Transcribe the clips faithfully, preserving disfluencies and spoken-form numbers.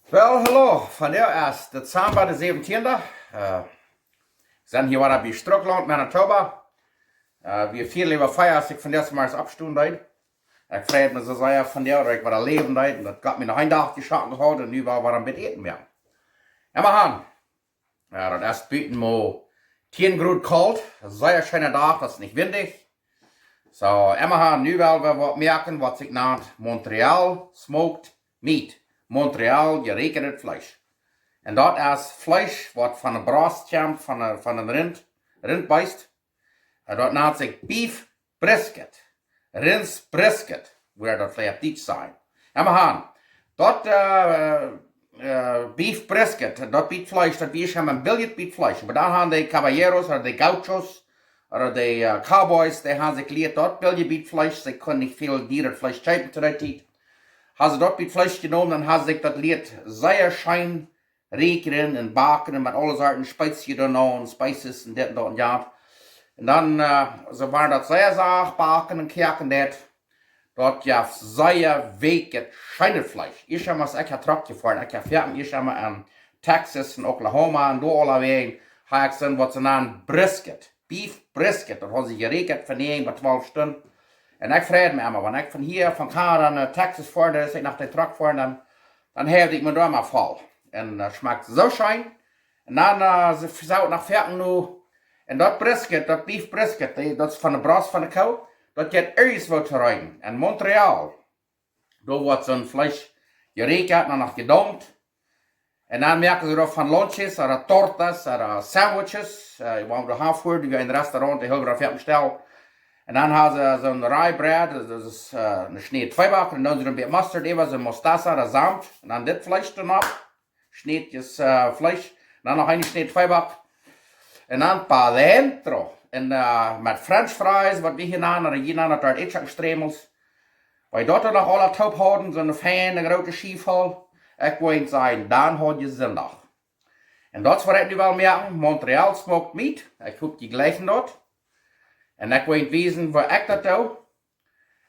Well, hallo, vondoag es Dezamba de säwentieende. Äh, wie sent hia wada bie Strucklaunt, Manitoba. Äh, wie fieren leewa Fia, aus ekj vondoag zemorjes oppstonen deed. Ekj freid mie soo sea vondoag, daut ekj wada läwen deed. Un daut Gott mie noch een Dach jeschonken haud un nu wada een bät Äten mea. Emma han. Jo, daut es buten mau tieen Grod kolt. Sea scheena Dach, daut es nich windich. Soo, emma han, nu well wie waut moaken, waut sikj nant Montreal Smoked Meat. Montreal jeräakjat Fleesch. Un daut es Fleesch, waut von de Brost kjemt, von de, von een Rint, Rintbeest. Un daut nant sikj Beef Brisket. Rint Brisket, woo daut veleicht opp Dietsch sajcht. Emma han. Daut, äh, äh, Beef Brisket, daut Bät Fleesch, daut wia ieescht een billjet Bät Fleesch. Oba dan han de Caballeros ooda de Gauchos ooda de, äh, Cowboys, dee han sikj jelieet daut billjet Bät Fleesch, see kunnen nich väl dieret Fleesch kjeepen to dee Tiet. Han see daut Bät Fleesch jenomen un han sikj daut jelieet sea scheen räakjren un backen un met aule Sorten Spezien doa aun, Spices un dit un daut un jant. Un dan, äh, soo wia daut sea sacht backen un koaken daut. Daut jeef sea weekjet, scheenet Fleesch. Ieescht emol, aus ekj ha Truck jefoaren, ekj ha foaken ieescht emol en Texas un Oklahoma un doa aulawäajen, ha ekj seenen waut see nanen Brisket. Beef Brisket, daut haud see jeräakjat fa näajen bat twalf Stunden. Un ekj freid mie emma, wan ekj von hia, von Kanada no Texas foa, dan es ekj no dän Truck foa, dan, dan hab ekj mie doa emma voll. Un, äh, schmakjt soo scheen. Un dan, äh, see, see noch foaken nu, un daut Brisket, daut Beef Brisket, dee, daut es von de Brost von de Koo, daut jeit irjentwoo to rein. En Montreal, doa woat soon Fleesch jeräakjat un dan noch jedaumt. Un dan moaken see doa von lunches ooda tortas ooda sandwiches. Äh, wie woaren doa han foaren, doa wia een Restaurant, dee haben doa foaken bestalt. Un dan haben see soon rye bread, daut es, äh, een Schnitt Tweeback, un dan doonen see een bät Mustard äwa, soon Mostaza ooda Solt. Un dan dit Fleesch doa opp. Schnittjes, äh, Fleesch. Un dan noch een Schnitt Tweeback. Un dan pa dentro. Un, äh, met French fries, waut wie hia nanen, ooda hia nanen daut Ätjesträmels. Wan jie daut dan noch aula toop hauden, soone feine groote Schiew voll, ekj woa junt sajen, dan haud jie Sindach. Un daut es waut ekj nu well moaken, Montreal Smoked Meat. Ekj hop, jie jlikjen daut. Un ekj woa junt wiesen, woo ekj daut doo.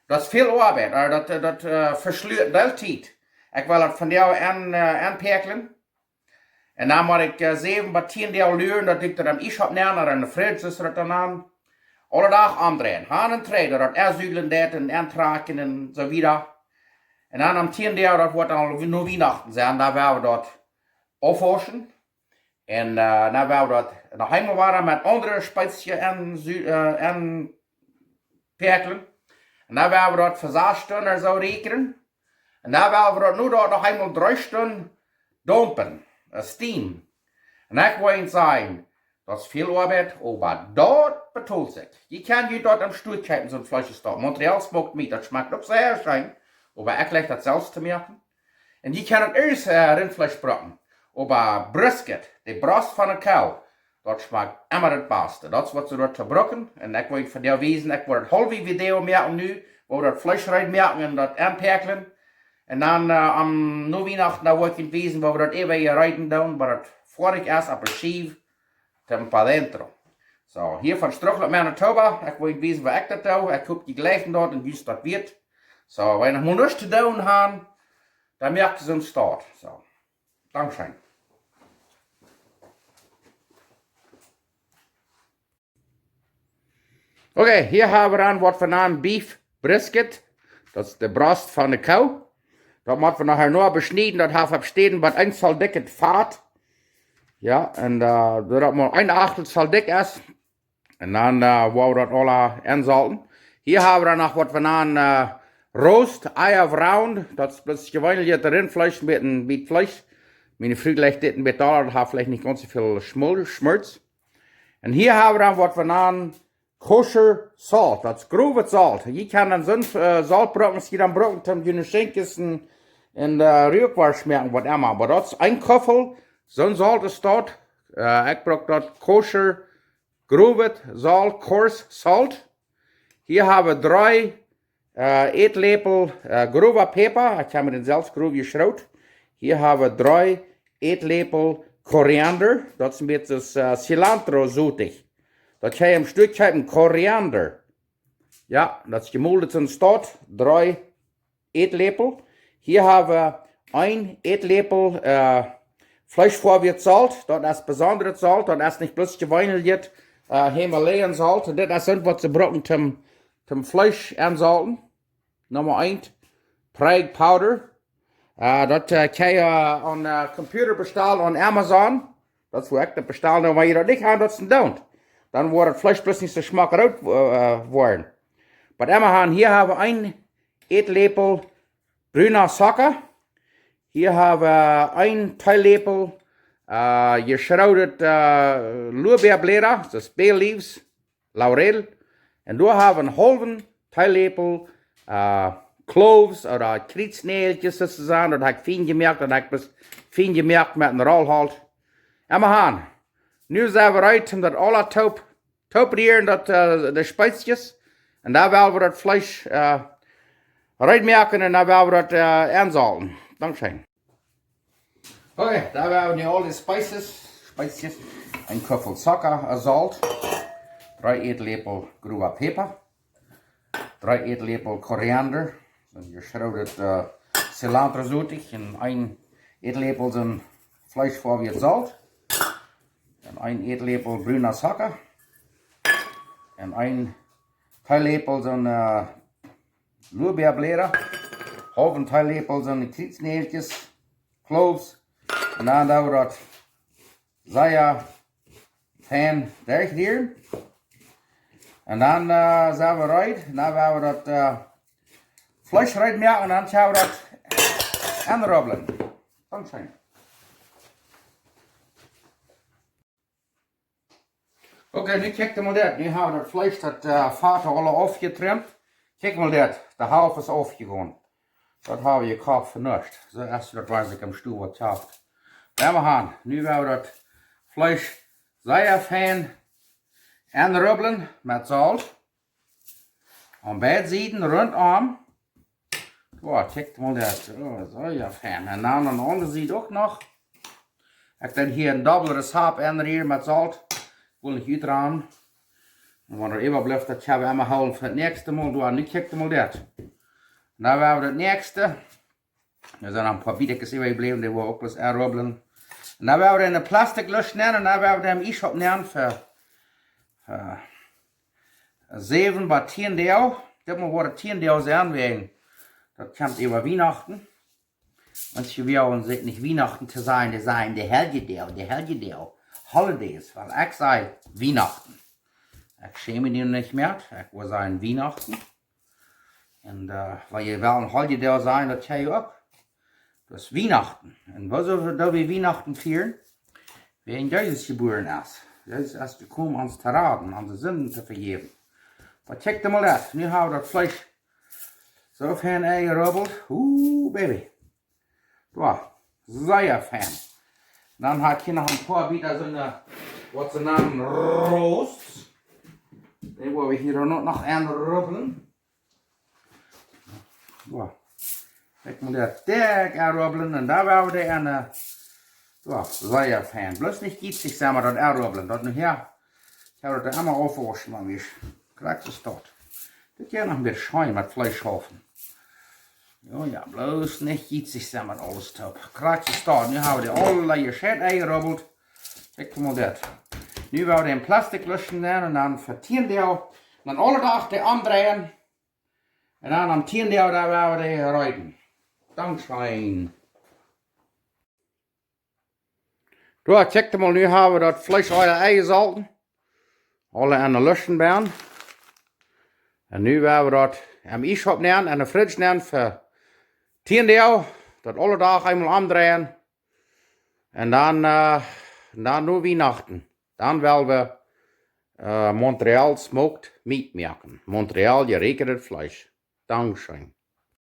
Daut es väl Oabeit, oba daut, äh, daut, äh, veschluat väl Tiet. Ekj well daut vondoag en, äh, enpäakjlen. Un dan mott ekj, äh, säwen bat tieen Doag luren, daut ekj daut em Iesschaup nämen, ooda en de Fridge es daut dan aun. Aule Dach omdreien. Han un trigj, daut daut ensiedeln deit un entrakjen un soo wieda. Un dan aum tieen Doag, daut woat dan nu Wienachten sennen, dan woa wie daut aufwauschen. Un, äh, dan woa wie daut noch eemol wada met aundre Spezien en, äh, enpäakjlen. Un dan woa wie daut fa sas Stunden soo räakjren. Un dan woa wie daut nu doa noch eemol dree Stunden daumpen, äh, steam. Un ekj woa junt sajen, daut es väl Oabeit, oba daut betolt sikj. Jie kjennen junt daut em Stua kjeepen, soon Fleesch es daut. Montreal Smoked Meat, daut schmakjt uk sea scheen, oba ekj jlikj daut selfst to moaken. Un jie kjennen uk irjent, äh, Rintfleesch brucken. Oba Brisket, de Brost von de Koo, daut schmakjt emma daut baste. Daut es waut see doa to brucken. Un ekj woa junt vondoag wiesen, ekj woa daut haulwe Video moaken nu, woo wie daut Fleesch rein moaken un daut enpäakjlen. Un dan, äh, aum, no Wienachten, dan woa ekj junt wiesen, woo wie daut äwa hia rein doonen, woo daut foadich es, opp de Schiew, dan pa dentro. Soo, hia von Strucklaunt, Manitoba, ekj woa junt wiesen, woo ekj daut doo. Ekj hop, jie jlikjen daut un wiest daut wieet. Soo, wan jie noch mau nuscht to doonen han, dan moakt jie soon Staut. Soo. Dankscheen. Okay, hia hab wie dan waut wie nanen Beef Brisket. Daut es de Brost von de Koo. Daut mott wie nohäa noch beschnieden. Daut haft opp Städen waut een Zoll dikjet Fat. Jo, un, äh, daut mau een Achtel Zoll dikj es. Un dan, äh, woa wie daut aula ensolten. Hia hab wie dan noch waut wie nanen, äh, Roast Eye of Round. Daut es bloos jeweeneljet Rintfleesch met een bät Fleesch. Miene Fru jlikjt dit een bät dolla, daut haft veleicht nich gaunz soo väl Schmul-, Schmulz. Un hia hab wie dan waut wie nanen Kosher Solt. Daut es growet Solt. Jie kjennen dan soon, äh, Solt brucken, aus jie dan brucken, om june Schinkjes un, äh, Ruakwoascht moaken, waut emma. Oba daut es een Kuffel, soon Solt es daut. Äh, ekj bruck daut Kosher growet Solt, coarse salt. Hia hab wie dree, äh, Ätläpel, äh, growa Päpa. Ekj hab mie dän selfst grow jeschroot. Hia hab wie dree Ätläpel Koriander. Daut es een bät, äh, Cilantro sotich. Daut kjenn jie em Stua kjeepen, Koriander. Jo, daut es jemoldet en Staut. Dree Ätläpel. Hia hab wie een Ätläpel, äh, Fleeschfoaw Solt. Daut es besondret Solt, daut es nich bloos jeweeneljet, äh, Himalayasalt. Dit es soont waut see brucken toom, toom Fleesch ensolten. Numma eent, Prego Powder. Äh, daut, äh, kaun jie, äh, aun, äh, Computer bestalen, aun Amazon. Daut es wua ekj daut bestal, oba wan jie daut nich haben, daut es een Don't. Dan woat daut Fleesch bloos nich soo schmock root, äh, woaren. Oba emmahan, hia hab wie een Ätläpel bruna Zocka. Hia hab wie een Teeläpel, äh, jeschrootet, äh, Lorbeerbläda, daut es bay leaves, Laurel. Un doa hab wie een haulwen Teeläpel, äh, Cloves ooda Kjrietsnäajelkjes, soo to sajen. Daut hab ekj fien jemoakt, daut hab ekj bloos fien jemoakt met een Rollholt. Emmahan. Nu sent wie reed om daut aules toop, toop rieren, daut, äh, de Spezjes. Un dan woa wie daut Fleesch, äh, reed moaken un dan woa wie daut, äh, ensolten. Dankscheen. Okay, dan woa wie nu aul de Spezjes, Spezjes, een Kuffel Zocka, äh, Solt, dree Ätläpel growa Päpa, dree Ätläpel Koriander, soon jeschrootet, äh, Cilantro Soot, un een Ätläpel soon Fleeschfoaw Solt, un een Ätläpel bruna Zocka, un een Teeläpel soon, äh, Lorbeerbläda, haulwen Teeläpel soon Kjrietsnäajelkjes, Cloves, un dan doo wie daut sea fein derchrieren. Un dan, äh, sent wie reed. Dan woa wie daut, äh, Fleesch reed moaken un dan woa wie daut enrubblen. Dankscheen. Okay, nu kjikjt mol dit. Nu hab wie daut Fleesch, daut, äh, Fat aul aufjetrimmt. Kjikjt mol dit. De Halft es aufjegonen. Daut hab wie jekoft fa nuscht. Soo es daut, wan ekj em Stua waut kjeep. Emmahan, nu woa wie daut Fleesch sea fein enrubblen met Solt. Aun beid Sieden runtom. Boah, kjikjt mol daut. Oh, sea fein. Un dan aun de aundre Sied uk noch. Ekj deed hia een dobblet Sap enrieren met Solt. Ekj well nich utranen. Un waut doa äwablift, daut woa wie emma hoolen fa daut näakjste Mol. Doa, nu kjikjt mol daut. Dan woa wie daut näakjste. Doa sent noch een poa Bietakjes äwajebläwen, dee woa wie uk bloos enrubblen. Un dan woa wie dee en een Plastiklusch nämen un dan woa wie dee em Iesschaup nämen fa, fa säwen bat tieen Doag. Dit mol woat daut tieen Doag sennen, wäajen daut kjemt äwa Wienachten. Wan jie wellen, sent nich Wienachten to sajen, dee sajen de Heljedoag, de Heljedoag, holidays, wiels ekj saj Wienachten. Ekj schäm mie nu nich mea, ekj woa sajen Wienachten. Un, äh, wan jie wellen Heljedoag sajen, daut kjenn jie uk. Daut es Wienachten. Un wuarom doo wie Wienachten fieren? Wäajen Jesus jebuaren es. Jesus es jekomen, ons to raden, onse Sinden to vejäwen. Oba kjikjt mol daut. Nu hab wie daut Fleesch soo fein enjerubbelt. Uh, baby. Doa, sea fein. Dan hab ekj hia noch een poa Bieta soone, waut see nanen Roasts. Dee woa wie hia dan uk noch enrubblen. Doa. Ekj mott daut dikj enrubblen un dan woa wie dee en, äh, doa, sea fein. Bloos nich jietsich sennen met daut enrubblen. Daut nu hia, ekj hab daut emma aufjewoscht, mau wada. Krakjt soo steit. Dit kaun noch een bät scheen met Fleesch schaufen. Jo, jo, bloos nich jietsich sennen met aules toop. Krakjt soo steit. Nu hab wie dee aula jescheit enjerubbelt. Kjikjt mol daut. Nu woa wie dee en Plastiklusch nämen un dan fa tieen Doag. Dan aule Dach dee omdreien. Un dan aum tieen Doag, dan woa wie dee reeden. Dankscheen. Doa, kjikjt mol, nu hab wie daut Fleesch aula enjesolten. Aula en de Luschen benn. Un nu woa wie daut em Iesschaup nämen, en de Fridge nämen fa tieen Doag. Daut aule Dach eemol omdreien. Un dan, äh, dan no Wienachten. Dan well wie, äh, Montreal smoked meat moaken. Montreal jeräakjendet Fleesch. Dankscheen.